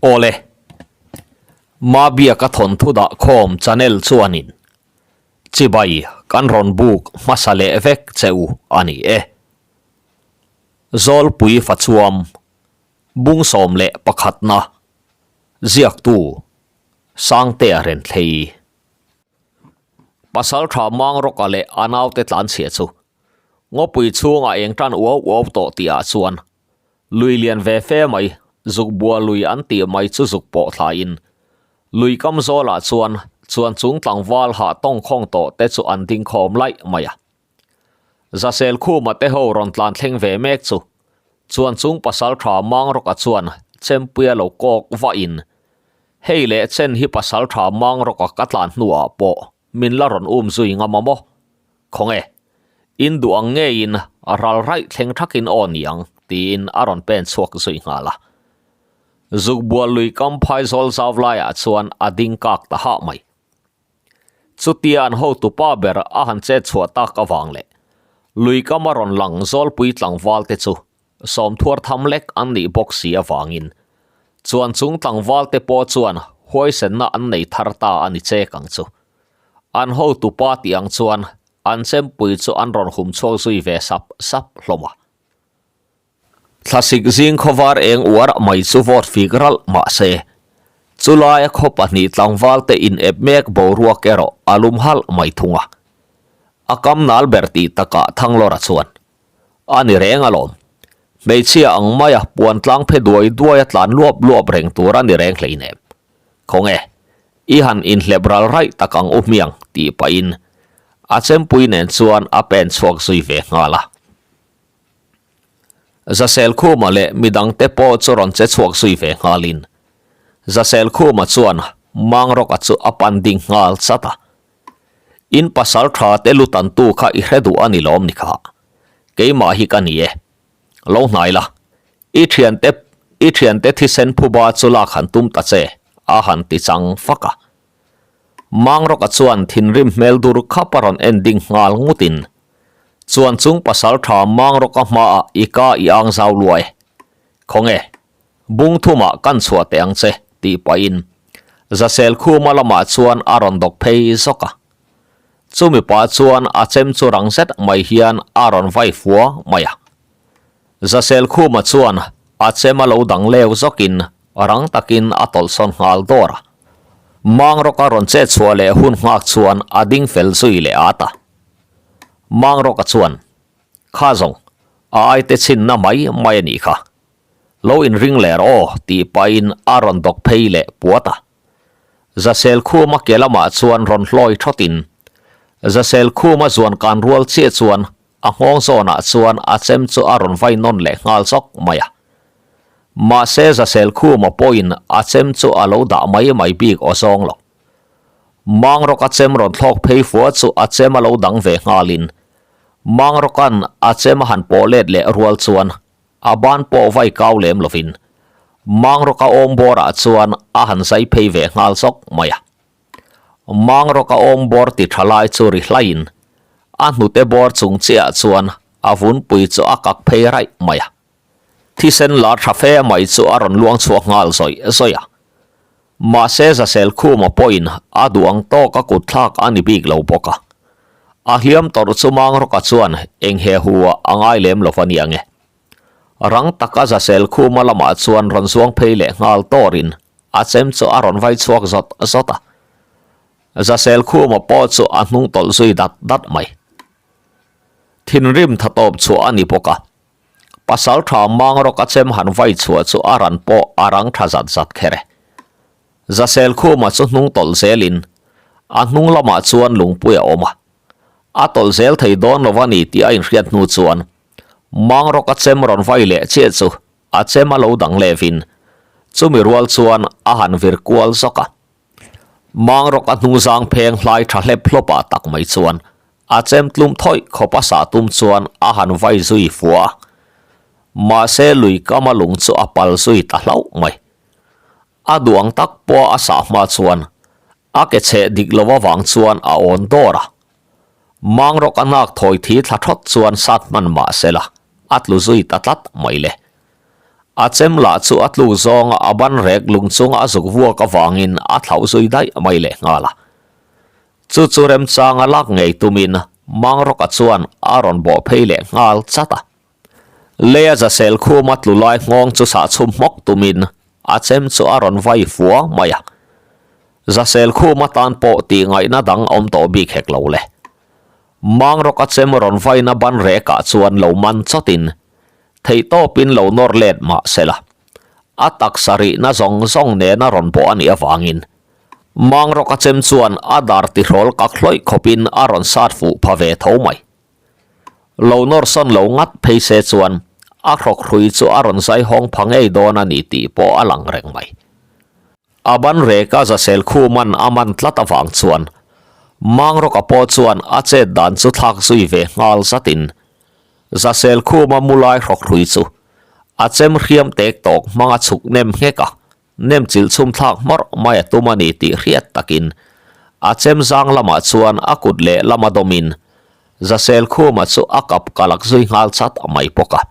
Awle, Mabiaka thawnthu dah khawm channel chuanin chibai kan rawn buk hmasa leh vek che u a ni e. Zawlpui Fachuam, Bungsawm leh pakhatna, Ziaktu, Sangtea Renthlei. Pasal tha Mangrawka leh a naute tlanchhia chu ngawpui chhungah eng tan uau uau tawh tihah chuan lui lian ve fe mai zuk bua lui an tih mai chu zuk pawh thlaiin lui kam zawlah chuan chuan chung tlangval hah tawngkhawng tawh te chu an ding khawm laih mai a. Zasel Khuma te ho rawn tlan thleng ve mek chu chuan chung pasal tha Mangrawka chuan Chempuia lo kawk vahin Hei leh chen hi pasal tha Mangrawka ka tlan hnuah pawh min la rawn um zui ngam a maw? Khawnge, in duh ang ngeiin ral raih thleng thakin aw niang tiin a rawn pen chhuak zui nghal a. Zukbual lui kam phaizawl zau laiah chuan a ding kak ta hah mai. Chutia an hotupa ber a han chet chhuah tak avang leh lui kam a rawn lang zawlpui tlangval te chu sawmthuar tham lek an nih bawk si avangin chuan chung tlangval te pawh chuan huaisenna an nei thar ta a ni chek ang chu. An hotupa tih ang chuan an chempui chu an rawn hum chhuak zui ve sap sap hlawm a. Thlasik zing khawvar eng uar mai chu vote fik ralh mah se, chulaia khaw pahnih tlangval te in ep mek boruak erawh a lum halh mai thung a. A kam nal ber tih takah Thanglawra chuan, A ni reng alawm. Hmeichhia ang maia puan tlang phe duai duaia tlan luap luap reng tur a ni reng hleinem. Khawnge, i han inhlep ral raih tak ang u hmiang tih pahin a chempui nen chuan a pen chhuak zui ve nghal a. Zaselkhuma leh midangte pawh chu rawn che chhuak zui ve nghalin Zaselkhuma chuan Mangrawka chu a pan ding nghal chat a. In pasal tha te lutantu kha i hre duh a ni lawm ni kha. Keimah hi ka ni e. Lo hnai la. I thiante i thiante thisen phuba chu lak han tum ta che a han ti chang fak a. Mangrawka chuan thinrim hmel dur khap a rawn en ding nghal ngutin Chuan chung pasal tha Mangrawka hmaah i ka i ang zau luai. Khawnge, bung thumah kan chhuah teh ang che, tih pahin Zasel Khuma lamah chuan a rawn dawk phei zawk a. Chumi pah chuan a chem chu rang zet mai hian a rawn vai fua mai a. Zasel Khuma chuan a chem a lo dang leu zawkin rang takin a tawlhsawn nghal dawr a. Mangrawka rawn chet chhuah leh hun nghak chuan a ding fel zui leh at a. Mangrawka chuan, Kha zawng, a aite chhinna mai mai a nih kha. Lo inring leh rawh aw, tih pahin a rawn dawk phei leh puat a. Zasel Khuma ke lamah chuan rawn hlawi thawtin, Zasel Khuma zuan kan rual chiah chuan a nghawng zawnah chuan a chem chu a rawn vai nawn leh nghal zawk mai a. Mahse Zasel Khuma pawhin a chem chu a lo dah mai mai bik aw zawng lo. Mangrawk a chem rawn thlawk phei fua chu a chem a lo dang ve nghalin Mangrawka'n a chem a han pawh let leh rual chuan a ban pawh vai kau lem lovin Mangrawka awm bawrah chuan a han zai phei ve nghal zawk mai a. Mangrawka awm bawr ti tha lai chu ri hlaiin a hnute bawr chung chiahah chuan a vunpui chu a kak phei raih mai a. Thisen lar tha fe mai chu a rawn luang chhuak nghal zawih zawih a. Mahse Zasel Khuma pawhin a duh ang tawk a kut thlak a ni bik lo bawk a. A hliam tawrh chu Mangrawka chuan eng he hu ah a ngai lem lo va nia nge. Rang taka Zasel Khuma lamah chuan rawn zuang phei leh nghal tawrin a chem chu a rawn vai chhuak zawt zawt a. Zasel Khuma pawh chu a hnung tawlh zui dat dat mai. Thinrim tha tawp chhuah a ni bawk a. Pasal tha Mangrawk a chem han vai chhuah chu a ran pawh a rang tha zat zat kher e. Zasel Khuma chu hnung tawlh zelin a hnung lamah chuan lungpui a awm a. A tawlh zel thei dawn lo a ni tih a inhriat hnu chuan Mangrawk a chem rawn vai leh chiah chu a chem a lo dang levin chumi rual chuan a han vir kual zawk a. Mangrawk a hnungzang pheng hlai tha hlep hlawpah tak mai chuan a chem tlum thawih khawp a sah tum chuan a han vai zui fua a. Mahse lui kama lung chu a pal zui ta hlauh mai. A duang tak pawh a sah hma chuan a ke chheh dik lo avang chuan a awn dawr a. Mangrawk a hnak thawi thi thla thawt chuan sat hman mah sela a tlu zui ta tlat mai le. A chem lah chu a tluk zawnga a ban rek lung chunga a zuk vuak avangin a thlauh zui daih mai leh nghal a. Chu chu remchanga lak ngei tumin Mangrawka chuan a rawn bawh phei leh nghal chat a. Leia zasel khuma tlu lai nghawng chu sah chhum hmawk tumin a chem chu a rawn vai fua mai a. Zasel khuma tan pawh tih ngaihna dang awm tawh bik hek lo le. Mangrawka chem rawn vaina ban rekah chuan lo man chawtin theihtawpin lo nawr let mah sela. A taksa rihna zawng zawng nena rawn bawh a nih avangin Mangrawka chem chuan a dar tihrawl kak hlawih khawpin a rawn sat fuh pha ve tho mai. Lo nawr sawn lo ngat phei se chuan a hrawk hrui chu a rawn zai hawng pha ngei dawn a ni tih pawh a lang reng mai. A ban reka zasel khuman a man tlat avang chuan Mangrawka pawh chuan a chet dan chu thlak zui ve nghal zatin zasel khuma mu lai hrawk hrui chu a chem hriam tek tawk hmanga chhuk nem nghek a. Nem chilh chhum thlak hmawrh mai a tum a ni tih hriat takin a chem zang lamah chuan a kut leh lama dawmin Zasel Khuma chu a kap kalak zui nghal chat mai bawk a.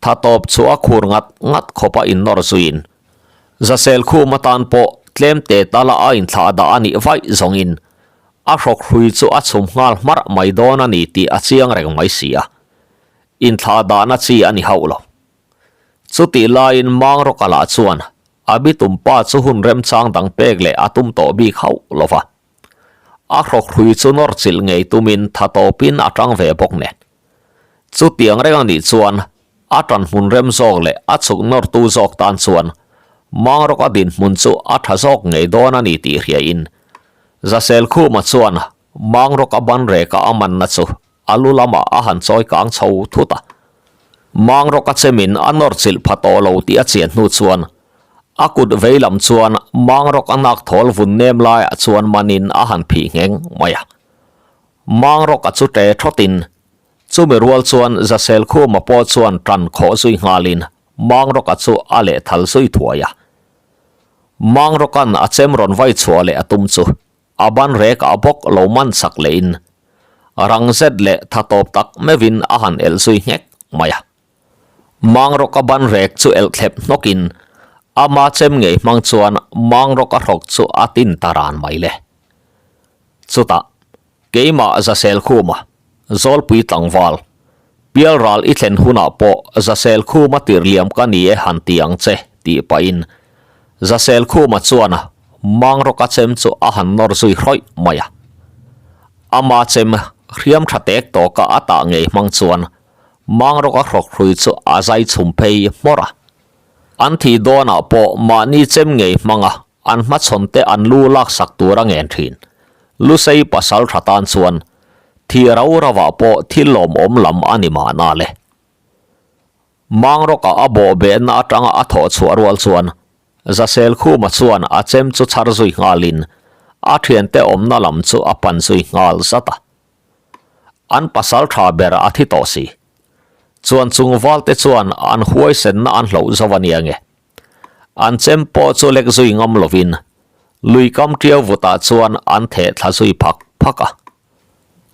Tha tawp chu a khur ngat ngat khawp a innawr zuiin Zasel Khuma tan pawh tlem te tala a inthlah dah a nih vaih zawngin a hrawk hrui chu a chhum nghal hmarh mai dawn a ni tih a chiang reng mai si a, inthlah dahna chi a ni hauh lo. Chutih laiin Mangrawka lah chuan a bitumpa chu hun remchang dang pek leh a tum tawh bik hauh lo va. A hrawkhrui chu nawr chilh ngei tumin tha tawpin a tang ve bawk nen. Chutiang reng a nih chuan a tan hmun rem zawk leh a chhuk nawrtu zawk tan chuan Mangrawka dinhmun chu a tha zawk ngei dawn a ni tih hriain Zaselkhuma chuan Mangrawka banreka a manna chu A lu lamah a han chawi kang chho thut a. Mangrawk a chemin a nawr chilh pha tawh lo tih a chian hnu chuan a kut vei lam chuan Mangrawk a nak thawl vun nem laiah chuan manin a han phih ngheng mai a. Mangrawk a chu ṭe thawtin chumi rual chuan Zaselkhuma pawh chuan ṭan khawh zui nghalin Mangrawk a chu a lehthal zui thuai a. Mangrawka'n a chem rawn vai chhuah leh a tum chu A ban rek ah bawk lo man chak leh in rang zet leh tha tawp tak meuhin a han elh zui nghek mai a. Mangrawk a ban rek chu elh thlep hnawk in ama chem ngei hmang chuan mangrawk a hrawk chu a tin ta ran mai le. Chutah keimah Zaselkhuma, Zawlpui tlangval, Pialral i thlen hunah pawh Zaselkhuma tirhliam ka ni e han ti ang che, tih pahin Zaselkhuma chuan Mangrawka chem chu a han nawr zui hrawih mai a. Ama chem hriam tha tek tawka a tah ngei hmang chuan Mangrawka hrawk hrui chu a zai chhum phei hmawr a. An thih dawnah pawh mahni chem ngei hmanga an hmachhawn te an lu laksak tur a ngen thin. Lusei pasal tha tan chuan thih rau rauah pawh thil lawmawm lam a ni mahna le. Mangrawka a bawh behna atanga a thawh chhuah rual chuan Zaselkhuma chuan a chem chu chhar zui nghalin a thiante awmna lam chu a pan zui nghal zat a. An pasal tha ber a thi tawh si. Chuan chung valte chuan an huaisenna an hloh zo a nia nge. An chem pawh chu lek zui ngam lovin lui kam tiau vutah chuan an theh thla zui phak phak a.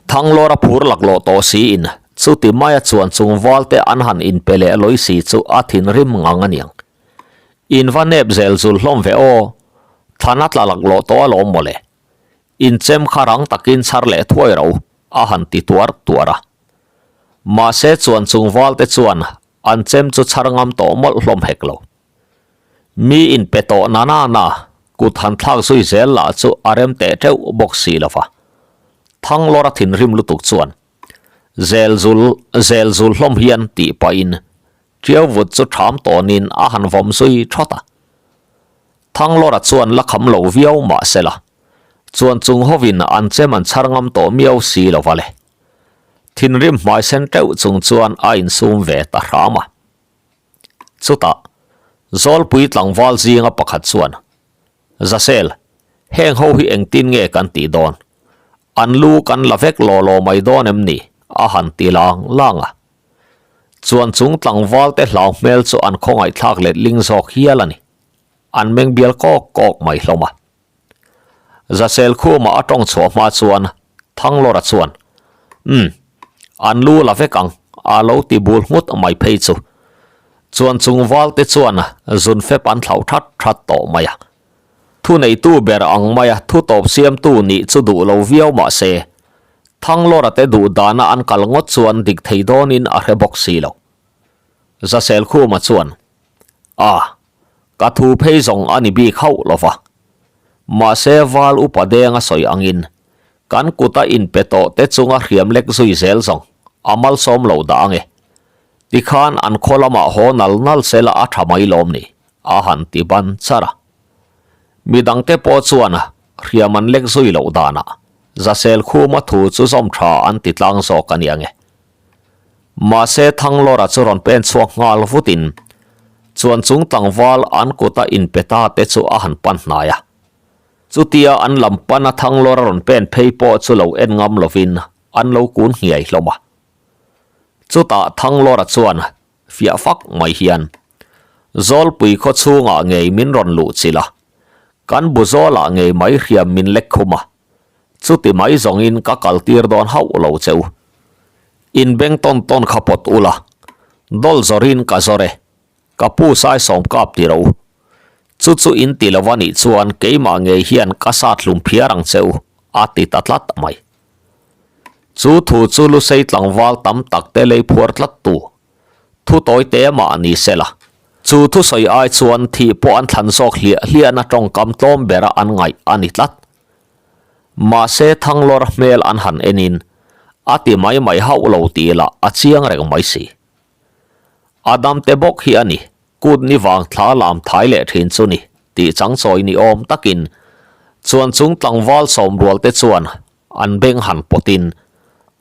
Thanglawra phur laklawh tawh siin chuti maia chuan chung valte an han inpe leh lawi si chu a thinrim ngang a niang. In va nep zel zul hlawm ve aw, thlan a tla laklawh tawh alawm mawle. Inchem kha rang takin chhar leh thuai ro a han ti tuar tuar a. Mahse chuan chung valte chuan an chem chu chhar ngam tawh mawlh hlawm hek lo. Mi inpe tawh na na na kut han thlak zui zel lah chu a rem teh teuh bawk si lo va. Thanglawra thinrim lutuk chuan zel zul zel zul hlawm hian tih pahin Ṭiau vut chu ṭham tawnin a han vawm zui ṭhawt a. Thanglawra chuan la kham lo viau mah se la, chuan chung hovin an chem an chhar ngam tawh miau si lo va le. Thinrim hmai sen ṭeuh chung chuan a insum ve ta hram a. Chutah, Zawlpui tlangval zinga pakhat chuan, Zasel, heng ho hi engtin nge kan tih dawn? An lu kan la vek law law mai dawn em ni? a han ti lang lang a. Chuan chung tlangval te hlau hmel chu an khawngaihthlak letling zawk hial a ni. An meng bial kawk kawk mai hlawm a. Zasel khuma a tawng chhuah hma chuan Thanglawra chuan, Umm, an lu la vek ang, a lo ti bul nghut mai phei chu. Chuan chung valte chuan zun fep an thlauh that that tawh mai a. Thuneitu ber ang maia thu tawp siamtu nih chu duh lo viau mah se, Thanglawra te duh dana an kal ngawt chuan dik thei dawnin a hre bawk si lo. Zaselkhuma chuan, A, ka thu phei zawng a ni bik hauh lo va. Mahse val upa deng a sawi angin, kan kuta inpe tawh te chunga hriam lek zui zel zawng a malsawm lo dah ange. Tikhan an khaw lamah haw nal nal sela a tha mai lawm ni, a han ti ban char a. Midangte pawh chuan hriam an lek zui loh danah Zasel khuma thu chu zawm tha an ti tlang zawk a ni ange. Mahse Thanglawra chu rawn pen chhuak nghal vutin chuan chung tlangval an kuta inpe ta te chu a han pan hnai a. Chutia an lam pana Thanglawra rawn pen phei pawh chu lo en ngam lovin an lo kun nghiai hlawm a. Chutah Thanglawra chuan fiah fak mai hian, Zawlpui khaw chhungah ngei min rawn luh chilh a, kan bu zawlah ngei mai hriam min lek khum a, chuti mai zawngin ka kal tir dawn hauh lo che u. In beng tawn tawn kha pawt ula, dawl zawrin ka zawr e, ka pu saisawm kap ti ro. Chu chu in ti lo a nih chuan keimah ngei hian ka sat hlum phiar ang che u, a ti ta tlat mai. Chu thu chu Lusei tlangval tam tak te lei phuar tlat tu thu tawi te mah ni se la. Chu thusawi ai chuan thih pawh an thlan zawk hliah hliahna tawngkam tlawm bera an ngaih a ni tlat. Mahse Thanglawr hmel an han enin a ti mai mai hauh lo tih lah a chiang reng mai si. A damte bawk hi a ni. Kut ni vang thla lam thai leh thin chu ni tih chang chawi ni awm takin chuan chung tlangval sawmrual te chuan an beng han pawtin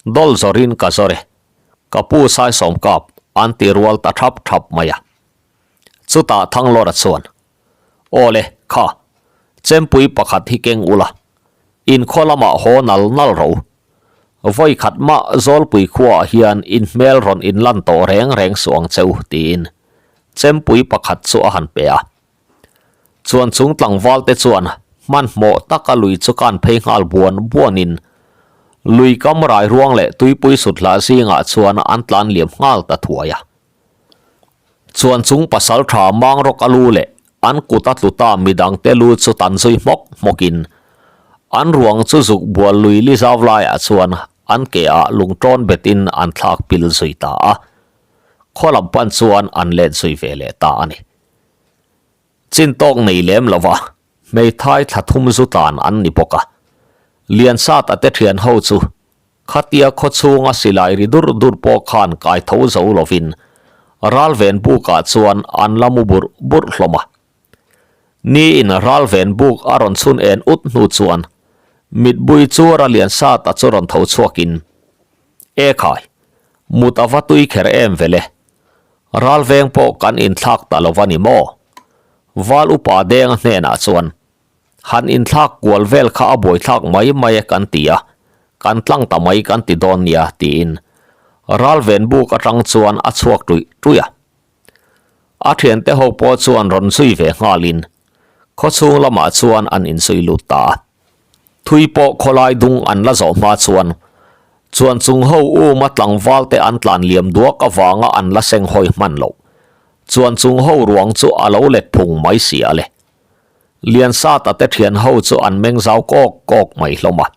dawl zawrin ka zawr e, ka pu Saisawm kap an ti rual ta thap thap mai a. Chutah Thanglawra chuan, Aw le, kha, chempui pakhat hi keng ula, inkhaw lamah haw nal nal ro. Vawi khat mah Zawlpui khuaah hian in hmel rawn inlan tawh reng reng suh ang che u, tiin chempui pakhat chu a han pe a. Chuan chung tlangvalte chuan hmanhmawh taka lui chu kan phei nghal buan buanin lui kam rai ruang leh tuipui sut hlah zingah chuan an tlan liam nghal ta thuai a. Chuan chung pasal tha mang rawk a lu leh an kut a tlu ta midangte lu chu tan zui hmawk hmawkin an ruang chu zuk bual lui li zau laiah chuan an ke ah lung tawn betin an thlak pil zui ta a, khaw lam pan chuan an let zui ve leh ta a ni. Chin tawk nei lem lova hmeithai thla thum zu tlan an ni bawk a, Liansat a te thian ho chu Khatia khaw chhunga silai ri dur dur pawh khan kai tho zo lovin Ralven bukah chuan an la mu burh burh hlawm a. Niin Ralven buk a rawn chhun en ut hnu chuan mitbui chu Ralian sat a chu rawn tho chhuakin, E khai, mut a va tui kher em vele. Ralveng pawh kan inthlak ta lo va ni maw? Val upa Denga hnenah chuan Han inthlak kual vel kha a buaithlak mai mai e kan ti a, kan tlang ta mai kan ti dawn nia tiin Ralven buk atang chuan a chhuak tuih tuih a. A thiante ho pawh chuan rawn zui ve nghalin khawchhung lamah chuan an inzui lut ta a. Thui pawh khawlai dung an la zawh hma chuan chuan chung ho uma tlangval te an tlan liam duak avanga an la seng hawi hman loh chuan chung ho ruang chu a lo let phung mai si a le. Liansata te thian ho chu an meng zau kawk kawk mai hlawm a.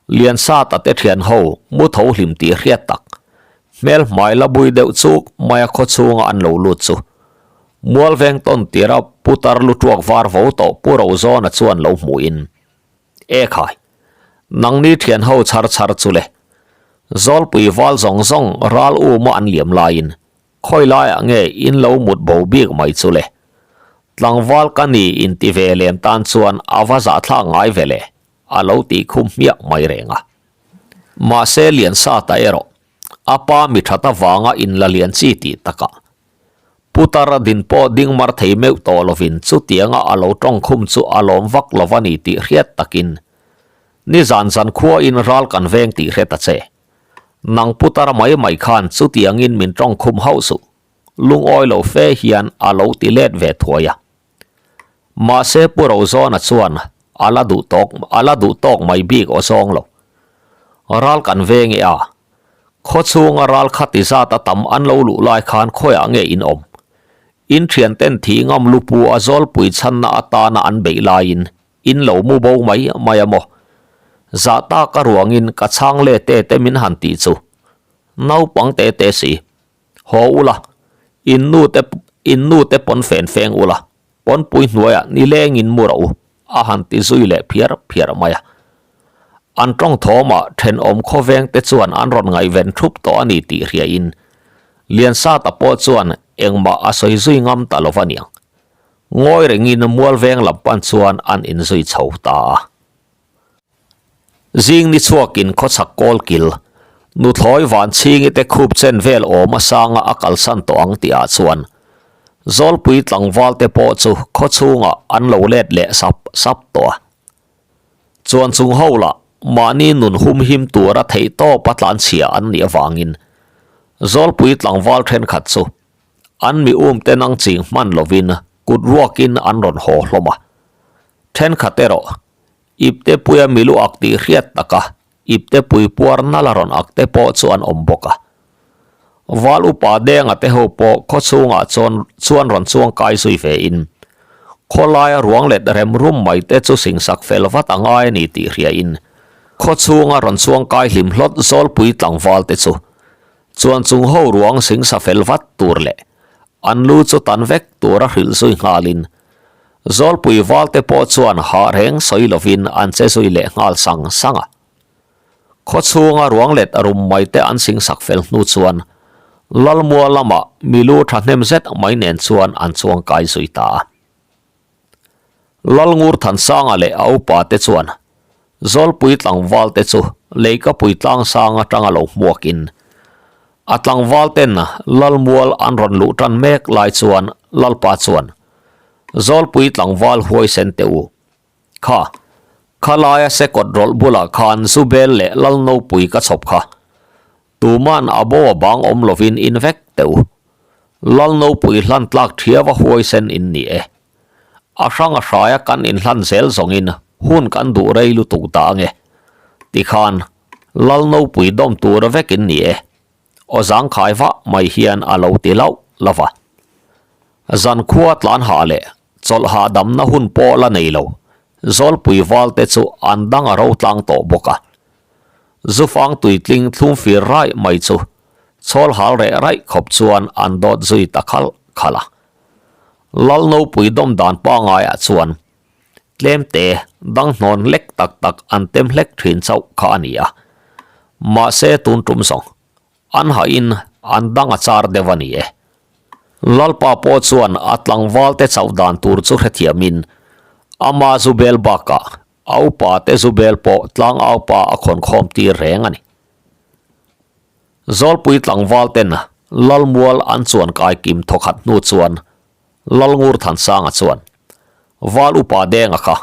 Liansata te thian ho mu tho hlim tih hriat tak, hmel hmai la bui deuh chuk maia khaw chhunga an lo lut chu Mualveng tawn tira putar lu tuak var vo tawh Pu Rozawna chuan lo hmuhin, E khai, nangni thian ho chhar chhar chu le, Zawlpui val zawng zawng ral uma an liam laiin Khawi laiah nge in lo mut bo bik mai chu le? Tlangval ka ni in ti ve lem tan chuan a va zahthlak ngai ve le, a lo tih khum hmiah mai reng a. Mahse Liansata erawh a pa mi that avanga in la lian chi tih takah Putar a din pawh ding mar thei meuh tawh lovin chutianga a lo tawng khum chu a lawm vak lo a ni tih hriat takin nizan zan khuain ral kan veng tih hre ta che. Nang putar mai mai khan chutiangin min tawng khum hauh suh, lungawi lo fe hian a lo ti let ve thuai a. Mahse Pu Rozawna chuan a la duh tawk a la duh tawk mai bik aw zawng lo. Ral kan veng e a. Khaw chhunga ral khati zat a tam an lo luh lai khan khawiah nge in awm? In thianten thih ngam lupu a zawlpui chhanna atana an beih laiin in lo mu bo mai mai a maw? Zah tak a ruangin ka chhang let te te min han tih chu naupang te te si. Haw ula, in nu te in nu te pawn fen feng ula, pawnpui hnuaiah nilengin mu rawh u, a han ti zui leh phiar phiar mai a. An tawng thawmah thenawm khawveng te chuan an rawn ngaihven thup tawh a ni tih hriain Liansata pawh chuan engmah a sawi zui ngam ta lo va niang. Ngawi rengin Mualveng lam pan chuan an inzui chho ta a. Zing ni chhuakin khawchhak kawl kil, nuthlawi Vanchhingi te khup chen vel awm a sanga a kalsan tawh ang tihah chuan Zawlpui tlangval te pawh chu khaw chhungah an lo let leh sap sap tawh a. Chuan chung ho lah mahni nun humhim tura theihtawp a tlanchhia an nih avangin Zawlpui tlangval thenkhat chu an mi um te nang ching hman lovin kut ruakin an rawn haw hlawm a. Thenkhat erawh Iptepuia milu ak tih hriat taka Iptepui puar nala rawn ak te pawh chu an awm bawk a. Val upa Denga te ho pawh khaw chhungah chuan chuan rawn chuang kai zui ve in khawlaia ruang let rem rum mai te chu singsak fel vat a ngai a ni tih hria in khaw chhunga rawn chuang kai hlim hlawt Zawlpui tlangval te chu chuan chung ho ruang singsa fel vat tur leh an lu chu tan vek tura hrilh zui nghalin Zawlpui valte pawh chuan hah reng sawi lovin an che zui leh nghal sang sang a. Khaw chhunga ruang let rum mai te an singsak fel hnu chuan Lalmua lamah milu thahnem zet mai nen chuan an chuang kai zui ta a. Lalngur Thansanga leh a upa te chuan Zawlpui tlangval te chu Leikapui tlangsang atanga lo hmuakin a tlangval ten Lalmual an rawn luh tan mek lai chuan Lalpa chuan Zawlpui tlangval huaisen teh u. Kha, khalaia sekawt rawlh bulah khan Zubel leh Lalnopui ka chhawp kha. Tuman a bo a bang awm lovin in vek teh u. Lalnopui hlan tlak thiava huaisen in ni e. A hrang a hraia kan inhlan zel zawngin hun kan duh rei lutuk dah ange. Tikhan, Lalnopui dawm tura vek in ni e. Aw zangkhai vah mai hian a lo ti lauh lauh va. Zankhua tlan hah leh chawlh hahdamna hun pawh la nei lo, Zawlpui valte chu an dang a ro tlang tawh bawk a. Zufang tuitling thlum fir raih mai chu chhawl hal reh raih khawp chuan an dawt zui ta khalh khalh a. Lalnopui dawm dan pangaiah chuan tlemte dang hnawn lek tak tak an tem hlek thin chauh kha a ni a. Mahse tun tum zawng an hahin an dang a char deuh a ni e. Lalpa pawh chuan a tlangvalte chauh dan tur chu hrethiamin ama zu bel bakah a upa te zu bel pawh tlangaupa a khawnkhawm tir reng a ni. Zawlpui tlangvalten Lalmual an chuan kai kim thawkhat hnu chuan Lalngur Thansanga chuan, Val upa Denga kha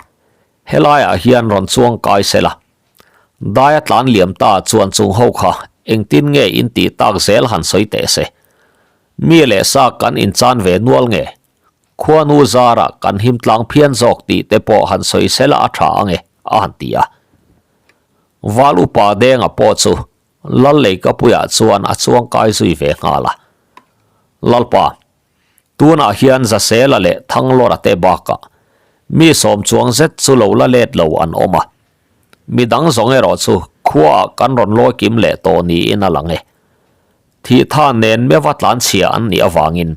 helaiah hian rawn chuang kai se la, daia tlan liam ta chuan chung ho kha engtin nge in tih tak zel han sawi teh se. Mi leh sa kan inchan ve nual nge? Khuanu zarah kan him tlang phian zawk tih te pawh han sawi se la a tha ange, a han ti a. Val upa Denga pawh chu Lal Leikapuiah chuan a chuang kai zui ve nghal a. Lalpa, tunah hian Zasela leh Thanglawra te bakah mi sawm chuang zet chu lo la let lo an awm a. Mi dang zawng erawh chu khuaah kan rawn lawi kim leh tawh niin a lang e. Thihtha nen meuha tlanchhia an nih avangin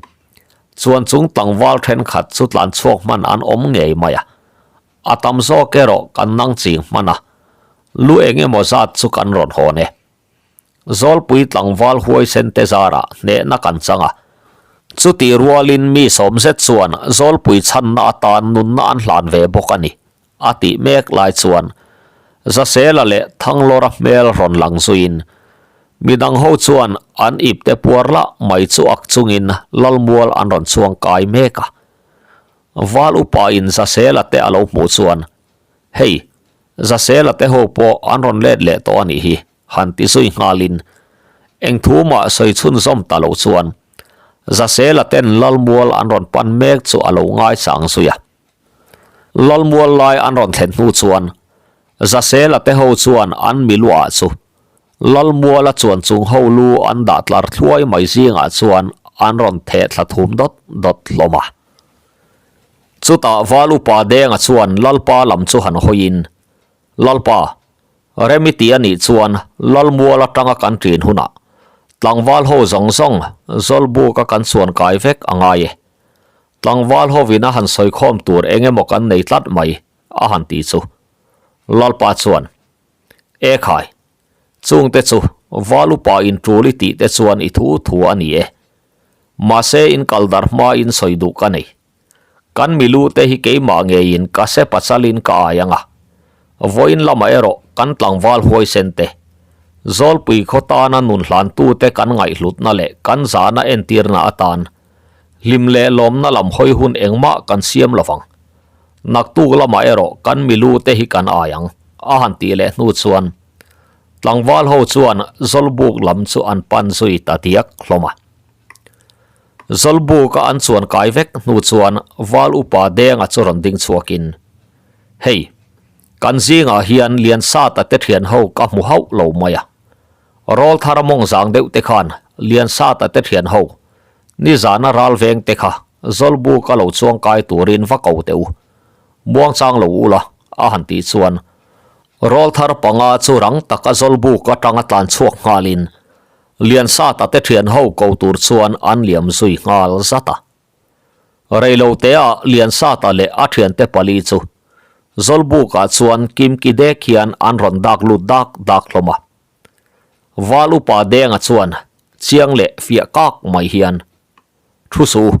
chuan chung tlangval thenkhat chu tlanchhuak hman an awm ngei mai a. A tam zawk erawh kan nang ching hman a, lu eng emaw zat chu kan rawn hawn e. Zawlpui tlangval huaisen te zarah hnehna kan chang a, chutih rualin mi sawm zet chuan Zawlpui chhanna atan nunna an hlan ve bawk a ni, a tih mek lai chuan Zasela leh Thanglawra hmel rawn lang zuiin midang ho chuan an ipte puar lah mai chu ak chungin Lalmual an rawn chuang kai mek a. Val upa in Zasela te a lo hmuh chuan, Hei, Zasela te ho pawh an rawn let leh tawh a nih hi, han ti zui nghalin, eng thu mah sawi chhunzawm ta lo chuan Zasela ten Lalmual an rawn pan mek chu a lo ngaichang zui a. Lalmual lai an rawn thlen hnu chuan Zasela te ho chuan an miluah chu. Lalmuala chuan chung ho lu an dah tlar thluai mai zingah chuan an rawn theh thla thum dawt dawt hlawm a. Chutah Val Upa Denga chuan Lalpa lam chu han hawiin, Lalpa, rem i ti a nih chuan Lalmual atanga kan ṭin hunah tlangval ho zawng zawng Zawlbuka kan chuan kai vek a ngai e. Tlangval hovin a han sawikhawm tur eng emaw kan nei tlat mai, a han ti chu. Lalpa chuan, E khai, chungte chu Val upa in tul i tih te chuan i thu thu a ni e. Mahse in kal dar hma in sawi duh ka nei. Kan milu te hi keimah ngeiin ka se pachalin ka ai ang a. Vawiin lamah erawh kan tlangval huaisen te, Zawlpui khaw tana nun hlantute kan ngaihhlutna leh kan zahna entirna atan hlim leh lawmna lam hawi hun engmah kan siam lovang. Naktuk lamah erawh kan milu te hi kan ai ang, a han tih leh hnu chuan tlangval ho chuan Zawlbuk lam chu an pan zui ta diak hlawm a. Zawlbuka an chuan kai vek hnu chuan Val Upa Denga chu rawn ding chhuakin, Hei, kan zingah hian Liansata te thian ho ka hmu hauh lo mai a. Rawlthara mawng zang deuh te khan Liansata te thian ho Nizana ral veng te kha Zawlbuk a lo chuang kai turin va ko teh u. Muangchang lo ula a han tih chuan Rawlthar panga chu rang taka Zawlbuk atanga tlan chhuak nghalin Liansata te thian ho ko tur chuan an liam zui nghal zat a. Reilotea Liansata leh a thiante pali chu Zawlbukah chuan Kimki dek hian an rawn dak lut dak dak hlawm a. Val upa Denga chuan chiang leh fiah kak mai hian, Thu suh u,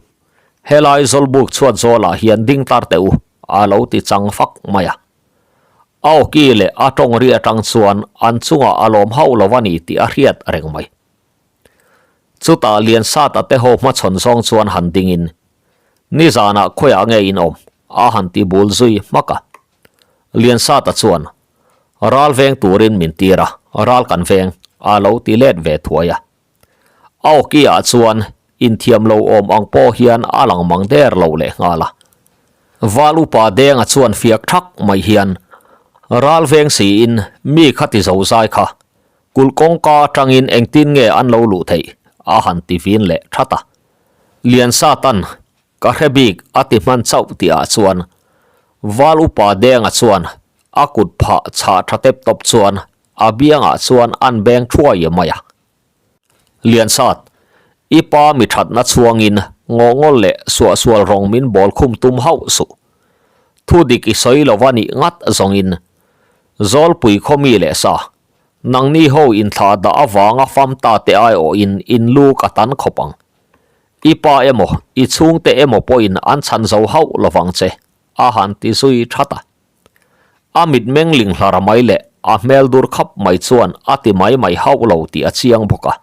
helai Zawlbuk chhuat zawlah hian ding tar teh u, a lo ti chang fak mai a. A awki leh a tawng ri atang chuan an chungah a lawm hauh lo a ni tih a hriat reng mai. Chutah Liansata te ho hmachhawn zawng chuan han dingin, Nizanah khawiah nge in awm? a han ti bul zui hmak a. Liansata chuan, Ral veng turin min tir a, ral kan veng, a lo ti let ve thuai a. A awki ah chuan inthiam lo awm ang pawh hian a lang mang der lo leh nghal a. Val upa Denga chuan fiak thak mai hian, Ral veng siin mi kha ti zo zai kha, kulh kawngka atangin engtin nge an lo luh theih? a han ti vin leh that a. Liansatan Ka hre bik a ti hman chauh tih ah chuan Val upa Denga chuan a kut phah chhah tha tep tawp chuan a biangah chuan an beng thuai mai a. Liansat, i pa mi thatna chhuangin ngawhngawl leh suahsual rawng min bawl khum tum hauh suh. Thu dik i sawi lo va nih ngat zawngin Zawlpui khaw mi leh sa, nangni ho inthlah dah avanga fam ta te aiawhin in lu ka tan khawp ang. I pa emaw, i chhungte emaw pawhin an chhan zo hauh lovang che, a han ti zui that a. A mitmeng ling hlar mai leh a hmel dur khap mai chuan a ti mai mai hauh lo tih a chiang bawk a.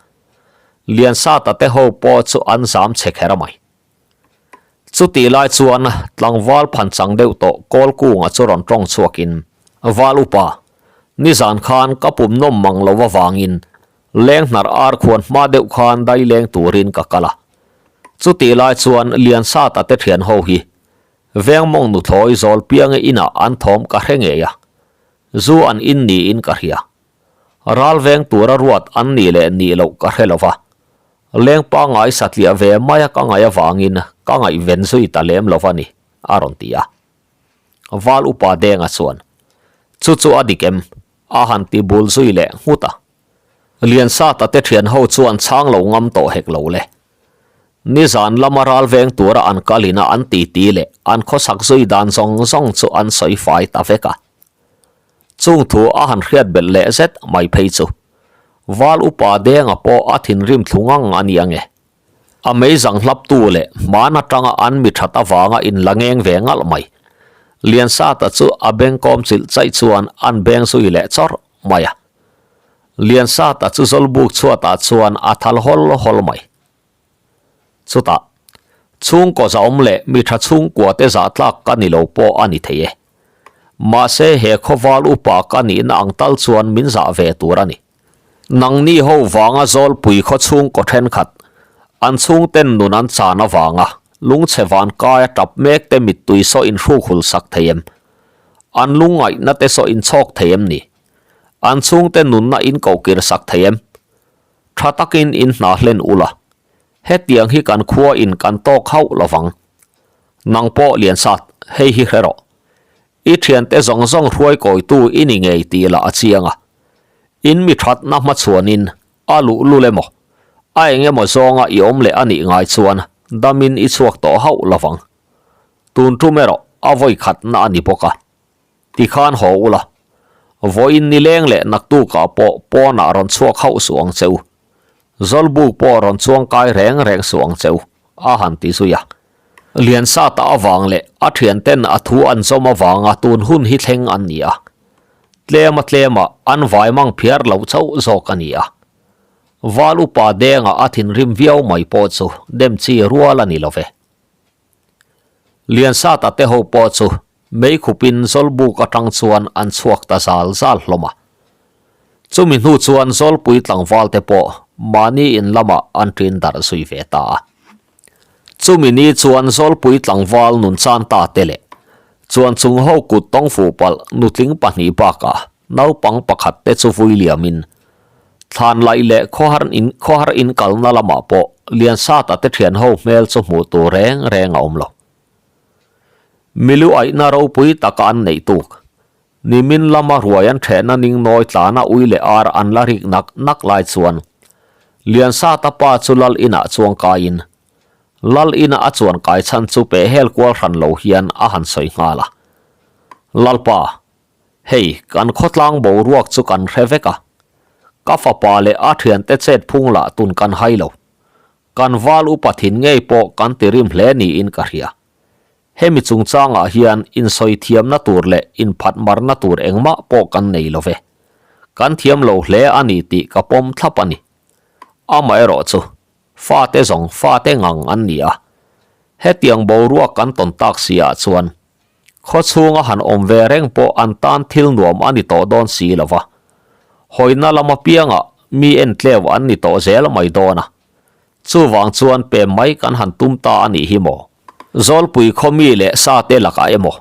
Liansata te ho pawh chu an zam che kher mai. Chutih lai chuan tlangval phanchang deuh tawh Kawlkunga chu rawn tawng chhuakin, Val upa, nizan khan ka pum nawm mang lo avangin Leng hnar ar khuan hma deuh khan dai leng turin ka kal a. Chutih lai chuan Liansata te thian ho hi veng mawng nuthlawi zawl piange inah an thawm ka hre ngei a, zu an in niin ka hria. Ral veng tura ruat an nih leh nih loh ka hre lo va, leng pangngai satliah ve maia ka ngaih avangin ka ngaihven zui ta lem lo va ni, a rawn ti a. Val upa Denga chuan, Chu chu a dik em? A han ti bul zui leh nghut a. Liansata te thian ho chuan chhang lo ngam tawh hek lo le. Nizan lama ral veng tura an kal ina an titi leh an khawsak zui dan zawng zawng chu an sawi fai ta vek a. Chung thu a han hriat belh leh zet mai phei chu Val upa Denga pawh a thinrim thlu ngang a ni ange. A meizang hlaptu leh hman atanga an mi that avanga inla ngeng ve ngalh mai. Liansata chu a bengkawm chilh chaih chuan an beng zui leh chawrh mai a. Liansata chu Zawlbuk chhuatah chuan a thal hawl hawl mai. Chutah, chhungkaw zahawm leh mi tha chhungkua te zah tlak ka ni lo pawh a ni thei e. Mahse he khawval upa ka nihna ang tal chuan min zah ve tur a ni. Nangni ho vanga Zawlpui khaw chhungkaw thenkhat, an chhungten nun an chan avanga lungchhe van kaia tap mek te mittui saw in hruk hul sak thei em? An lungngaihna te saw in chhawk thei em ni? An chhungte nunna in kohkir sak thei em? Tha takin in hna hlen ula, hetiang hi kan khua in kan tawk hauh lovang. Nang pawh Liansat, hei hi hre rawh. I thiante zawng zawng hruai kawitu i ni ngei tih lah a chiang a. In mi thatna hmachhuanin a luh lul emaw, a eng emaw zawnga i awm leh a nih ngai chuan damin i chhuak tawh hauh lovang. Tun tum erawh a vawi khatna a ni bawk a. Tikhan haw ula, vawiin nileng leh naktukah pawh pawnah rawn chhuak hauh suh ang che u. Zawlbuk pawh rawn chuang kai reng reng suh ang che u, a han ti zui a. Liansata avang leh a thianten a thu an zawm avanga tun hun hi thleng an ni a. Tlema tlema an vai mang phiar loh chauh zawk a ni a. Val upa denga a thinrim viau mai pawh chu dem chi rual a ni lo ve. Liansata te ho pawh chu Meikhupin Zawlbuk atang chuan an chhuak ta zal zal hlawm a. Chumi hnu chuan Zawlpui tlangval te pawh mahni in lamah an ṭin darh zui ve ta a. Chumi ni chuan Zawlpui tlangval nun chan ta te leh chuan chung ho kut tawng fuh palh nutling pahnih bakah naupang pakhat te chu vui liamin thlan laih leh khawhar in khawhar in kalna lamah pawh Liansata te ṭhian ho hmel chu hmuh tur reng reng a awm lo. Milu aihna ropui taka an neih tuk. Nimin lama ruai an ṭhehna ning nawi tlana ui leh ar an la rik nak nak lai chuan Liansata pa chu Lal inah chuang kaiin Lal ina a chuan kai chhan chu peh hel kual hran lo hian a han sawi nghal a. Lalpa, hei kan khawtlang boruak chu kan hre vek a. Ka fapa leh a ṭhiante chet phung lah tun kan hai lo. Kan val upa thin ngei pawh kan ti rim hle niin ka hria. Hemi chungchangah hian insawi thiamna tur leh inphatmarna tur engmah pawh kan nei lo ve. Kan thiam lo hle a ni tih ka pawm thlap a ni. Amaherawh chu, fate zawng fate ngang an ni a. Hetiang boruak kan tawn tak si ah chuan, khaw chhunga han awm ve reng pawh an tan thil nuam a ni tawh dawn si lo va. Hawina lam apiangah mi entleu an ni tawh zel mai dawn a. Chuvang chuan pem mai kan han tum ta a nih hi maw? Zawlpui khaw mi leh sa te lakah emaw,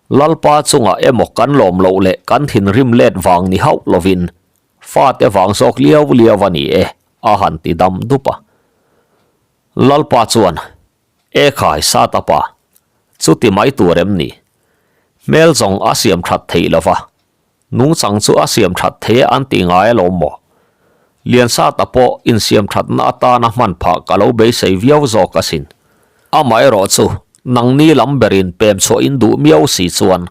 Lalpa chungah emaw kan lawm loh leh kan thinrim let vang ni hauh lovin fate vang zawk liau liau a ni e, a han ti dam dup a. Lalpa chuan, E khai Satapa, chuti mai tur em ni? Hmel zawng a siam that theih lova, Nungchang chu a siam that thei an ti ngai alawm maw? Liansata pawh insiam thatna atana hman phah ka lo beisei viau zawk asin. Amaherawh chu nangni lam berin pem chhuah in duh miau si chuan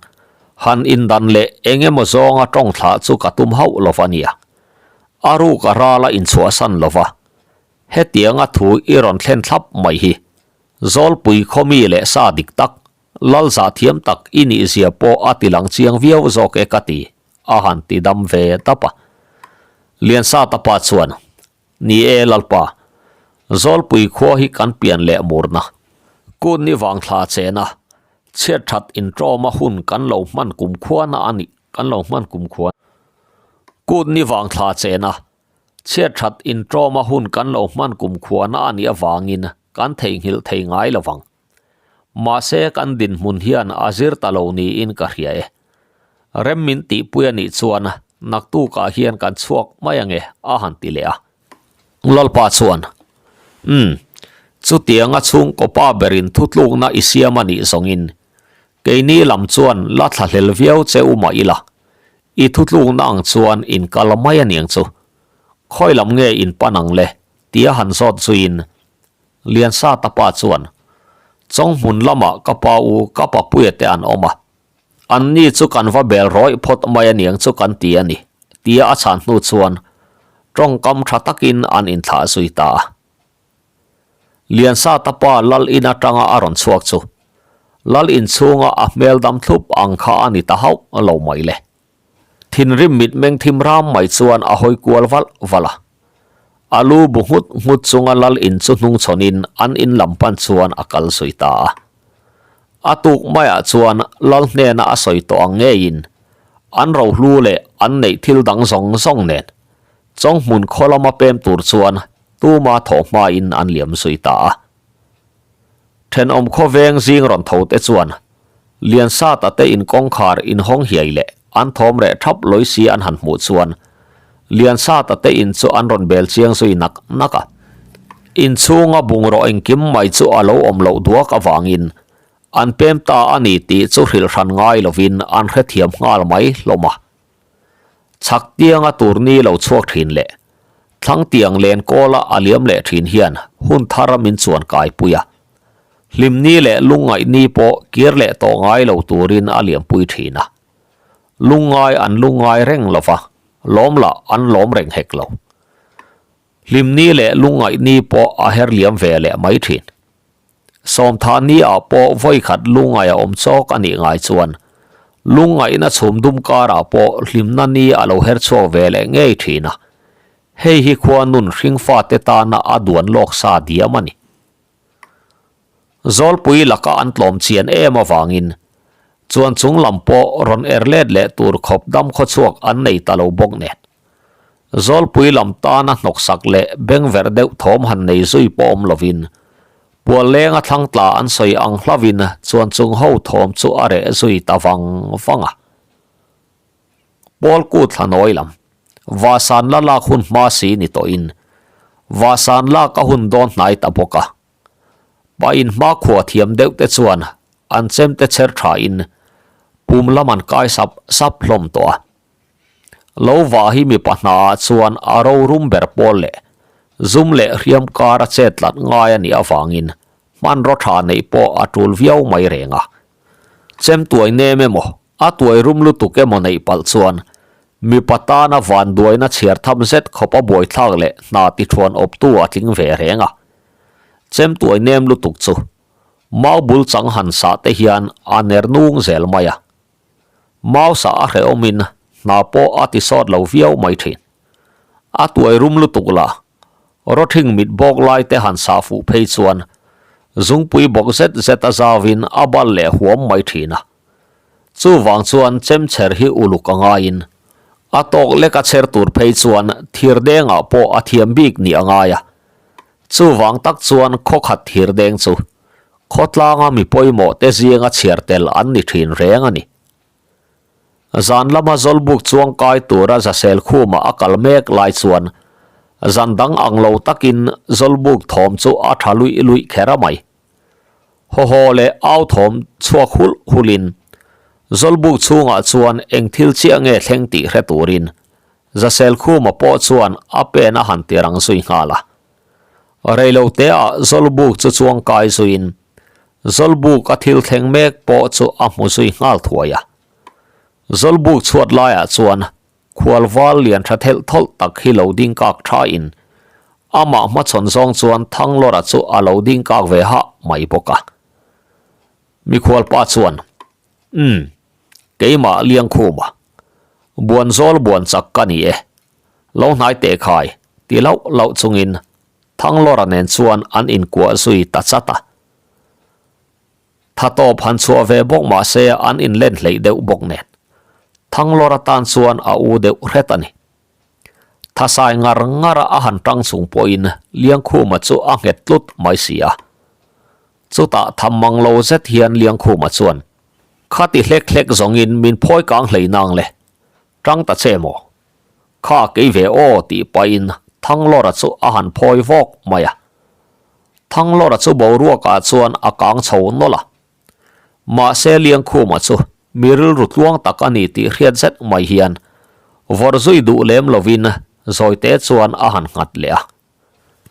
han indan leh eng emaw zawnga tawng thlah chu ka tum hauh lo va nia. A ruk a rala inchhuahsan lo va, hetianga thu i rawn thlen thlap mai hi Zawlpui khaw mi leh sa dik tak Lal zah thiam tak i nih zia pawh a ti lang chiang viau zawk e ka ti, a han ti dam ve dap a. Liansata pa chuan, Ni e Lalpa, Zawlpui khua hi kan pian leh murna. Kut ni vang thla chena, chhiat that inṭawma hun kan lo hman kum khuana a nih, kan lo hman kum khua. Kut ni vang thla chena, chhiat that inṭawma hun kan lo hman kum khuana a nih avangin kan theihnghilh thei ngai lo vang. Mahse kan dinhmun hian a zir ta lo niin ka hria e. Rem min tihpui a nih chuan naktukah hian kan chhuak mai ange a han ti leh a. Lalpa chuan, Umm, chutianga chhungkaw pa berin thutlukna i siam a nih zawngin keini lam chuan la thlahlel viau che u mah ila, i thutlukna ang chuan in kal mai a niang chu. Khawi lam nge in pan ang le? tia han zawt zuiin Liansata pa chuan, Chawnghmun lamah ka pa u ka papuia te an awm a, anni chu kan va bel rawih phawt mai aniang chu kan ti a ni, tia a chhan hnu chuan tawngkam tha takin an inthlah zui ta a. Liansata pa lal in atanga a rawn chhuak chu lal inchhunga a hmel dam thlup ang kha a ni ta hauh lo mai le. Thinrim mitmeng thim ram mai chuan a hawi kual valh valh a. A lu bu nghut nghut chunga lal in chu hnung chhawnin an in lam pan chuan a kal zui ta a. A tuk maiah chuan lal hnena a sawi tawh ang ngeiin an rohlu leh an neih thil dang zawng zawng nen Chawnghmun khaw lama pem tur chuan tuma thawh hmain an liam zui ta a. Thenawm khawveng zing rawn tho te chuan Liansata te in kawngkhar inhawng hiai leh. an thawm reh thap lawi si an han hmuh chuan Liansata te in chu an rawn bel chiang zui nak nak a. Inchhunga bungraw engkim mai chu a lo awm loh duak avangin an pem ta a ni tih chu hrilh hran ngai lovin an hrethiam nghal mai hlawm a. Chhak tianga turni lo chhuak thin leh thlang tiang len kawla a liam leh thin hian hun thar a min chuan kaipui a. Hlimni leh lungngaihni pawh kir leh tawh ngai lo turin a liampui thin a. Lungngai an lungngai reng lo va, lawm lah an lawm reng hek lo. Hlimni leh lungngaihni pawh a her liam ve leh mai thin. Sawmtha ni ah pawh vawi khat lungngaih a awm chawk a nih ngai chuan lungngaihna chhum dum karah pawh hlimna ni a lo her chhuak ve leh ngei thin a, hei hi khua nun hringfate tana a duan lawk sa diam a ni. Zawlpui laka an tlawm chian em avangin chuan chung lam pawh rawn er let leh tur khawp dam khawchhuak an nei ta lo bawk nen. Zawlpui lam tana hnawksak leh bengverh deuh thawm han nei zui pawh awm lovin, Puallenga thlang tla an sawi ang hlauhin chuan chung ho thawm chu a reh zui ta vang vang a. Pawlku thlanawi lam, Vahsan la lak hun hma si ni tawhin, Vahsan lak a hun dawn hnai ta bawk a. Pa inhma khua thiam deuh te chuan an chemte chher thain pum lam an kai sap sap hlawm tawh a. Lo vah hi mipa hnaah chuan a rorum ber pawl leh zum leh hriam kar a chet tlat ngai a nih avangin hmanraw tha neih pawh a tul viau mai reng a. Chem tuai nem emaw, a tuai rum lutuk emaw neih palh chuan mipa tana vanduaina chhiar tham zet khawp a buaithlak leh hna tithuan awptu a tling ve reng a. Chem tuai nem lutuk chu mau bul chang han sah te hian a ner nung zel mai a. Mausa a hrehawmin hna pawh a ti sawt lo viau mai thin. A tuai rum lutuk la, rawthing mit bawk lai te han sah fuh phei chuan zungpui bawk zet zet a zauin a bal leh huam mai thin a. Chuvang chuan chemchher hi uluk a ngaiin a tawk lek a chher tur phei chuan thirdengah pawh a thiam bik nih a ngai a. Chuvang tak chuan khawkhat thirdeng chu Khawtlanga mi pawimawh te zinga chhiar tel an ni thin reng a ni. Zan lama Zawlbuk chuang kai tura Zasel khumah a kal mek lai chuan zan dang ang lo takin Zawlbuk thawm chu a tha luih luih kher a mai. Haw haw leh au thawm chhuak hulh hulhin Zawlbuk chhungah chuan eng thil chiah nge thleng tih hre turin Zasel khuma pawh chuan a pen a han ti rang zui nghal a. Reiloteah Zawlbuk chu chuang kai zuiin Zawlbuk a thil thleng mek pawh chu a hmu zui nghal thuai a. Zawlbuk chhuat laiah chuan khual val lian tha thelh thawlh tak hi lo ding kak thain amah hmachhawn zawng chuan Thanglawra chu a lo ding kak ve hah mai bawk a. Mikhual pa chuan, Umm, keimah Liangkhuma, Buanzawl buan chak ka ni e. Lo hnai teh khai, ti lauh lauh chungin Thanglawra nen chuan an inkuah zui ta chat a. Tha tawp han chhuah ve bawk mah se an inlen hleih deuh bawk nen. Thanglawra tan chuan a u deuh hret a ni. Thasai ngar ngar a a han tang chung pawhin Liangkhuma chu a nghet tlut mai si a. Chutah tham mang lo zet hian Liangkhuma chuan, Khati hlek hlek zawngin min phawi kang hlei nang le. Tang ta che maw? Kha kei ve aw tih pahin Thanglawra chu a han phawi vawk mai a. Thanglawra chu boruakah chuan a kang chho nawlh a. Mahse Liangkhuma chu mi rilru tluang tak a ni tih hriat zet mai hian vawrh zui duh lem lovin zawite chuan a han nghat leh a.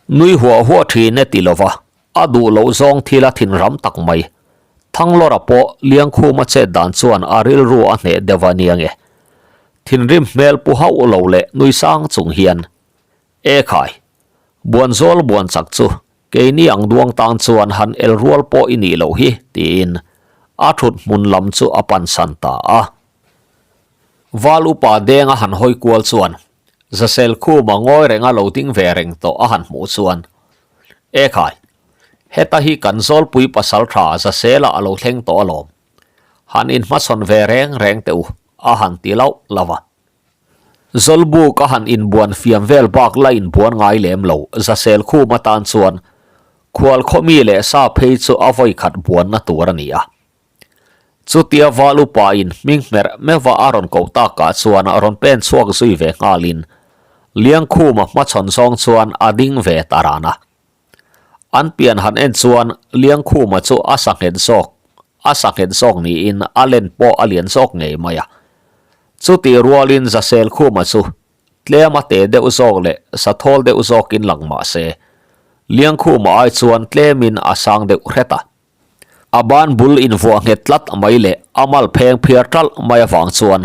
Nui huah huah thin e ti lova a duh loh zawng thil a thin ram tak mai. Thanglawra pawh Liangkhuma chet dan chuan a rilru a hneh deuh a nia nge. Thinrim hmel pu hauh lo leh nui sang chung hian, E khai, Buanzawl buan chak chu keini ang duang tan chuan han el rual pawh i nih loh hi, tiin a thut hmun lam chu a pansan ta a. Val upa denga han hawi kual chuan Zasel khuma ngawi renga lo ding ve reng tawh a han hmuh chuan, E khai, heta hi kan Zawlpui pasaltha Zasela a lo thleng tawh alawm. Han inhmachhawn ve reng reng teh u, a han ti lauh lauh a. Zawlbuk a han inbuan fiam vel bak la inbuan ngai lem lo, Zasel khum atan chuan khual khawmi leh sa phei chu a vawi khat buanna tur a ni a. Chutia val upa in hming hmerh meuha a rawn koh takah chuan rawn pen chhuak zui ve nghalin Liangkhuma hmachhawn zawng chuan a ding ve ta ran a. An pian han en chuan Liangkhuma chu a sa nghet zawk, a sa nghet zawk niin a len pawh a lian zawk ngei mai a. Chutih rualin Zaselkhuma chu tlem a te deuh zawk leh sa thawl deuh zawkin lang mah se, Liangkhuma ai chuan tlemin a sang deuh hret a. A ban bul invuah nghet tlat mai leh a mal pheng phiar ṭalh mai avang chuan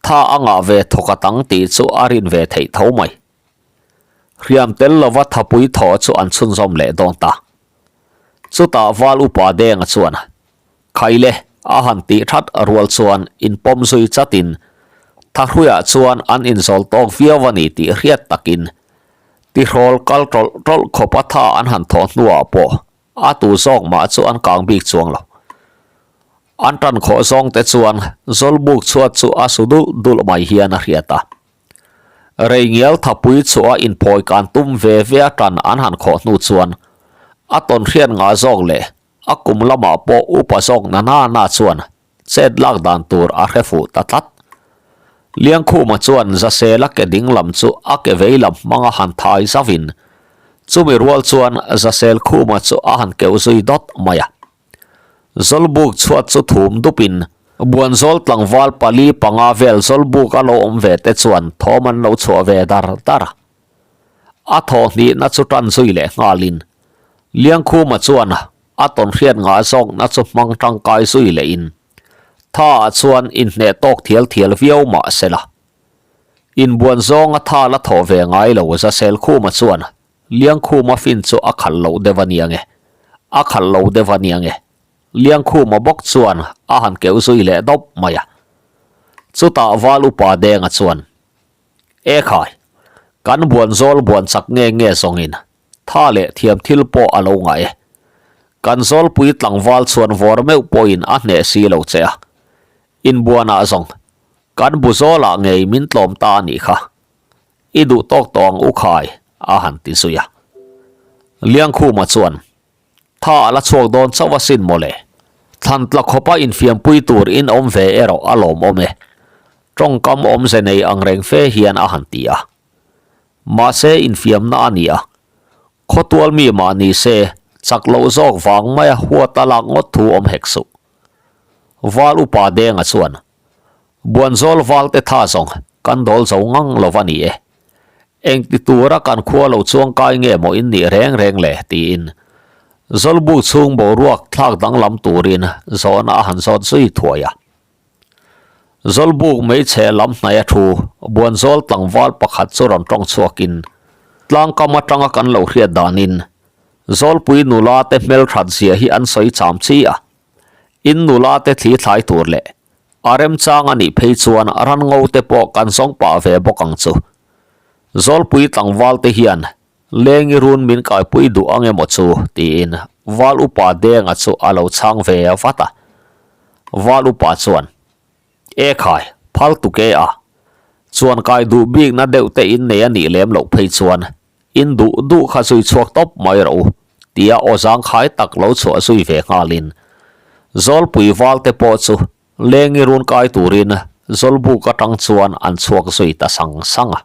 tha a ngah ve thawk a tang tih chu a rin ve theih tho mai. Hriam tel lova thapui thaw chu an chhunzawm leh dawn ta. Chutah Val Upa Denga chuan, Khaile, a han tih that rual chuan inpawm zui chatin Thahruiah chuan an inzawl tawk viau a ni tih hriat takin tihrawl kal tawlh tawlh khawpa tha an han thawh hnuah pawh A tu zawk mah chu an kang bik chuang lo. An tan khawh zawng te chuan Zawlbuk chhuat chu a su dulh dulh mai hian a hriat a. Reingial thapui chu a inphawi kan tum ve ve a tan an han khawh hnu chuan a tawn hriat ngah zawk leh a kum lamah pawh upa zawk na na na chuan Chet lak dan tur a hre fuh ta tlat. Liangkhuma chuan Zasela ke ding lam chu a ke vei lam hmanga han thai zauhin, chumi rual chuan Zasel Khuma chu a han keuh zui dawt mai a. Zawlbuk chhuat chu thum dupin, Buanzawl tlangval pali panga vel zawlbuk a lo awm ve te chuan thawm an lo chhuah ve dar dar a. A thaw hnihna chu tan zui leh nghalin, Liangkhuma chuan A tawnhriat ngah zawkna chu hmang tangkai zui lehin tha ah chuan inhneh tawk thial thial viau mah se la. Inbuan zawnga tha la thawh ve ngai lo Zaselkhuma chuan Liangkhuma fin chu a khalh loh deuh a nia nge, a khalh lo deuh a nia nge. Liangkhuma bawk chuan a han keuh zui leh dawp mai a. Chutah Val Upa Denga chuan, E khai, kan buan zawl buan chak nge nge zawngin Tha leh thiam thil pawh a lo ngah e. Kan zawlpui tlangval chhuan vawr meuh pawhin a hneh si lo che a. Inbuanah zawng, kan bu zawlah ngei min tlawm ta a nih kha. I duh tawk tawh ang u khai, a han ti zui a. Liangkhuma chuan, Tha a la chhuak dawn chauh asin mawle. Thlan tla khawpa infiampui tur in awm ve erawh a lawmawm e. Tawngkam awmze nei angreng fe hian a han ti a. Mahse infiamna a ni a, khawtual mi mah ni se chak loh zawk vang maia huat a lak ngawt thu awm hek suh. Val upa Denga chuan, Buanzawl valte tha zawng kan dawl zo ngang lo va ni e. Engti tura kan khua lo chuangkai nge maw in nih reng reng le? tiin Zawlbuk chhung boruak thlak danglam turin zawhna a han zawt zui thuai a. Zawlbuk hmeichhe lam hnaia thu Buanzawl tlangval pakhat chu rawn tawng chhuakin, Tlangkam atanga kan lo hriat danin Zawlpui nula te hmelthat zia hi an sawi cham chi a, in nula te thli thlai tur leh a remchang a nih phei chuan ranngo te pawh kan zawng pah ve bawk ang chu. Zawlpui tlangval te hian Lengi run min kaipui duh ang emaw chu? tiin Val Upa Denga chu a lo chhang ve vat a. Val Upa chuan, E khai, phal tuk e a. Chuan kai duh bikna deuh te in nei a nih lem loh phei chuan in duh duh kha zui chhuak tawp mai rawh u, tia aw zangkhai tak lo chhuah zui ve nghalin Zawlpui Val te pawh chu Lengi run kai turin Zawlbuk atang chuan an chhuak zui ta sang sang a.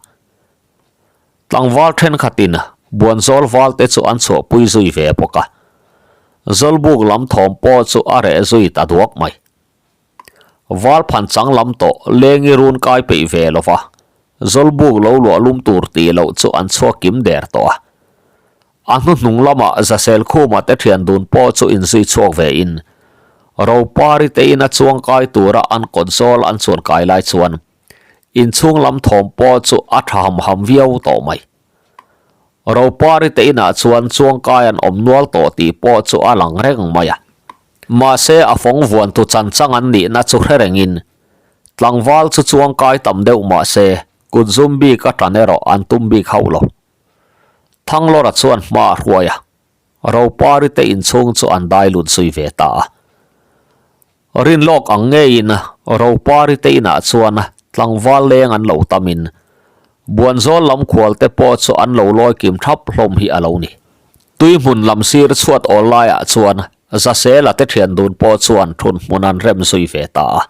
Tlangval thenkhatin Buanzawl valte chu an chhuahpui zui ve bawk a, Zawlbuk lam thawm pawh chu a reh zui ta duak mai. Val phan chang lam tawh lengi run kai peih ve lo va, Zawlbuk lo luah lum tur tih loh chu an chhuak kim der tawh a. A hnuhnung lamah Zaselkhuma te thian dun pawh chu inzui chhuak ve in, Ropari te ina chuang kai tura an kawt zawl an chuan kai lai chuan Inchhung lam thawm pawh chu a tha ham ham viau tawh mai. Ropari te inah chuan chuangkai an awm nual tawh tih pawh chu a lang reng mai a. Mahse a fawng vuantu chan chang an nihna chu hre rengin tlangval chu chuangkai tam deuh mahse kut zum bik a tan erawh an tum bik hauh lo. Thanglawra chuan hma a hruai a, Ropari te inchhung chu an dai lut zui ve ta a. Rin lawk ang ngeiin Ropari te inah chuan tlangval leng an lo tamin Buanzawl lam khual te pawh chu an lo lawi kim thap hlawm hi a lo ni. Tui hmun lam sir chhuat awl laiah chuan Zasela te thian dun pawh chuan thun hmun an rem zui ve ta a.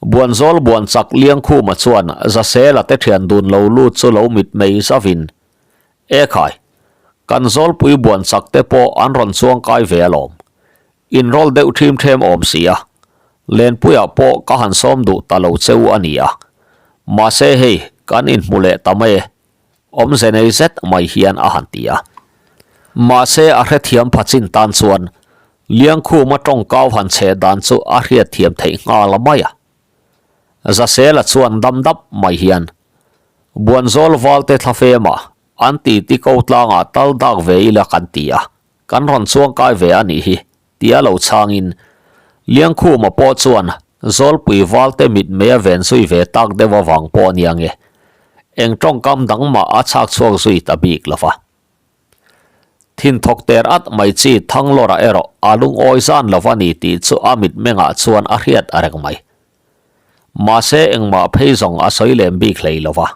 Buanzawl buan chak Liangkhuma chuan Zasela te thian dun lo lut chu lo mitmei zavin, E khai, kan Zawlpui buan chak te pawh an rawn chuang kai ve alawm. Inrawl deuh ṭhim ṭhem awm si a, Lenpuiah pawh ka han sawm duh ta lo cheu a ni a. Mahse hei, kan inhmu leh ta mai e. Awmze nei zet mai hian a han ti a. Mahse a hrethiam pha chin tan chuan Liangkhuma tawngkau han chhe dan chu a hriatthiam theih nghal mai a. Zasela chuan dam dap mai hian, Buanzawl valte thlafema an titi ko tlangah tal dak ve ila kan ti a, kan rawn chuangkai ve a nih hi, tia lo chhangin Liangkhuma pawh chuan Zawlpui valte mitmei a ven zui ve tak deuh avang pawh a nia nge, eng tawngkam dang mah a chhak chhuak zui ta bik lo va. Thin thawk ter at mai chi Thanglawra erawh a lungawi zan lo va ni tih chu a mitmengah chuan a hriat a reng mai. Mahse engmah phei zawng a sawi lem bik hlei lo va.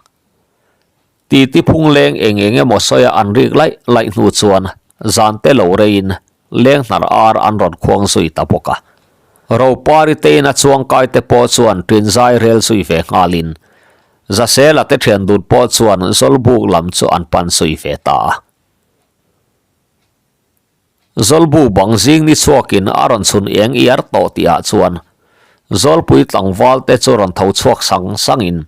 Titi phung leng eng eng emaw sawia an rik laih laih hnu chuan zan te lo reiin leng hnar ar an rawn khuang zui ta bawk a. Ropari tein a chuangkai te pawh chuan ṭinzai rel zui ve nghalin Zasela te ṭhian dun pawh chuan Zawlbuk lam chu an pan zui ve ta a. Zawlbu bang zing ni chhuakin a rawn chhun eng iar tawh tihah chuan Zawlpui tlangval te chu rawn tho chhuak sang sangin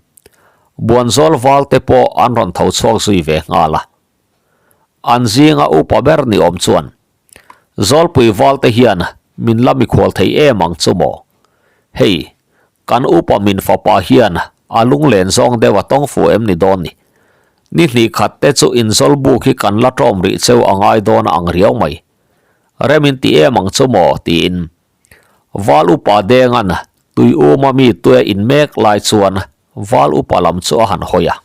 Buanzawl val te pawh an rawn tho chhuak zui ve nghal a. An zinga upa ber ni awm chuan Zawlpui val te hian min la mikhual thei em ang chu maw? Hei, Kan upa min fapa hian a lunglen zawng deuh a tawng fu em ni dawn ni? Ni hnih khat te chu inzawl buk hi kan la ṭawm rih cheu a ngai dawn a ang riau mai. Rem in ti em ang chu maw? tiin Val upa Denga'n tui uma mi tue in mek lai chuan Val upa lam chu a han hawi a.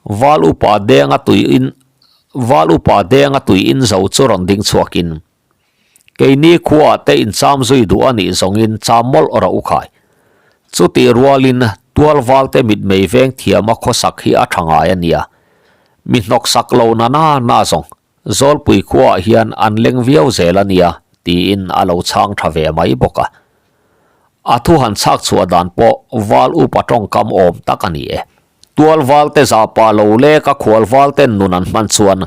Val upa Denga tui in Val upa Denga tui in zo chu rawn ding chhuakin Keini khuaah te incham zui duh a nih zawngin cham mawlh rawh u khai. Chutih rualin tual valte mitmei veng thiama khawsak hi a tha ngai a nia. Mi hnawksak lo na na na zawng Zawlpui khuaah hian an leng viau zel a nia tiin a lo chhang tha ve mai bawk a. A thu han chhak chhuah dan pawh val upa tawngkam awm tak a ni e. Tual valte zahpah lo leka khual valten nun an hman chuan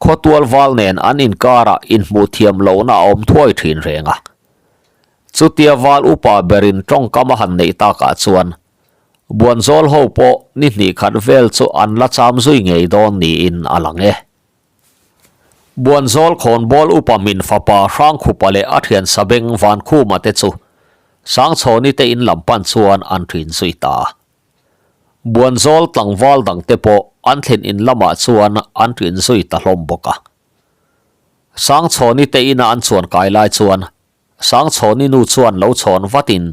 Khawtual val nen an inkarah inhmuh thiam lohna a awm thuai thin reng a. Chutia val upa berin tawngkam a han neih takah chuan Buanzawl ho pawh ni hnih khat vel chu an la cham zui ngei dawn niin a lang e. Buanzawl khawnbawl upa min fapa Hrangkhupa leh a thian Sabeng Vankhuma te chu Sangchhawni te in lam pan chuan an thin zui ta a. Buanzawl tlangval dangte pawh an thlen in lamah chuan an ṭin zui ta hlawm bawk a. Sangchhawni te ina an chuan kai lai chuan Sangchhawni nu chuan lo chhawn vatin,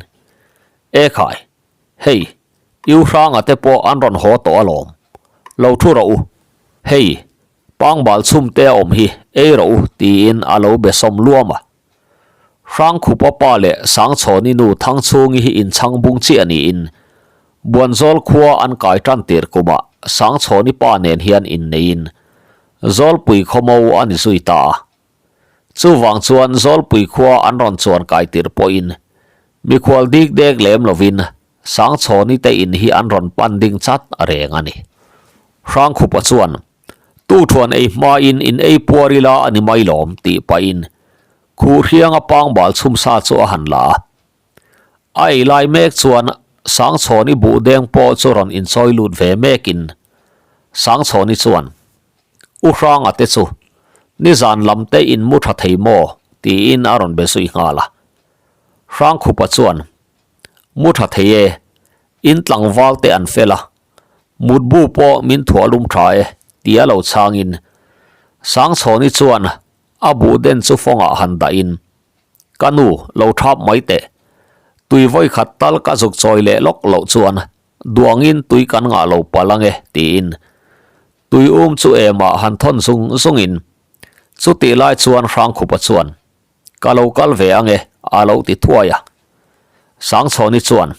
E khai, hei, U Hranga te pawh an rawn haw tawh alawm. Lo thu rawh u. Hei, pangbal chhumte a awm hi ei rawh u tiin a lo be sawm luam a. Hrangkhupa pa leh Sangchhawni nu Thangchhungi hi inchhang bung chiah niin Buanzawl khua an kai tan tir kumah Sangchhawni pa nen hian inneiin Zawlpui khawmo a ni zui ta a. Chuvang chuan Zawlpui khua an rawn chuan kai tir pawhin mikhual dik dek lem lovin Sangchhawni te in hi an rawn pan ding chat reng a ni. Hrangkhupa chuan Tu thuan ei hmain in ei puar ila a ni mai lawm tih pahin khuh hrianga pangbal chhum sa chu a han la a. A ei lai mek chuan Sangchhawni buh deng pawh chu rawn inchawi lut ve mekin Sangchhawni chuan, U Hranga te chu nizan lam te in mu tha thei maw? tiin a rawn be zui nghal a. Hrangkhupa chuan, Mu tha thei e, in tlangval te an fel a, Mutbu pawh min thuah lum tha e, tia lo chhangin Sangchhawni chuan a buh den chu fawngah han dahin, Ka nu, lo thap mai teh. Tui vawi khat tal ka zuk chawi leh lawk loh chuan duangin tui kan ngah lo palh ange, tiin tui um chu emah han thawn zung zungin chutih lai chuan Hrangkhupa chuan, Ka lo kal ve ange, a lo ti thuai a. Sangchhawni chuan,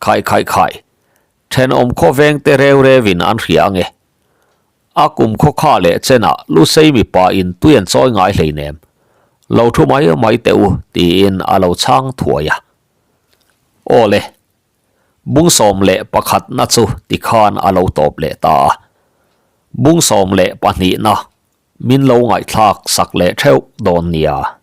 Khai khai khai, thenawm khawveng te reu reuin an hria ange. A kum khaw kha leh chenah Lusei mipa in tui an chawi ngai hleinem. Lo thu mai mai teh u tiin a lo chhang thuai a. Aw le, bung 11 na chu tikhan a lo tawp leh ta a. Bung 12 na min lo ngaihthlak sak leh theuh dawn nia.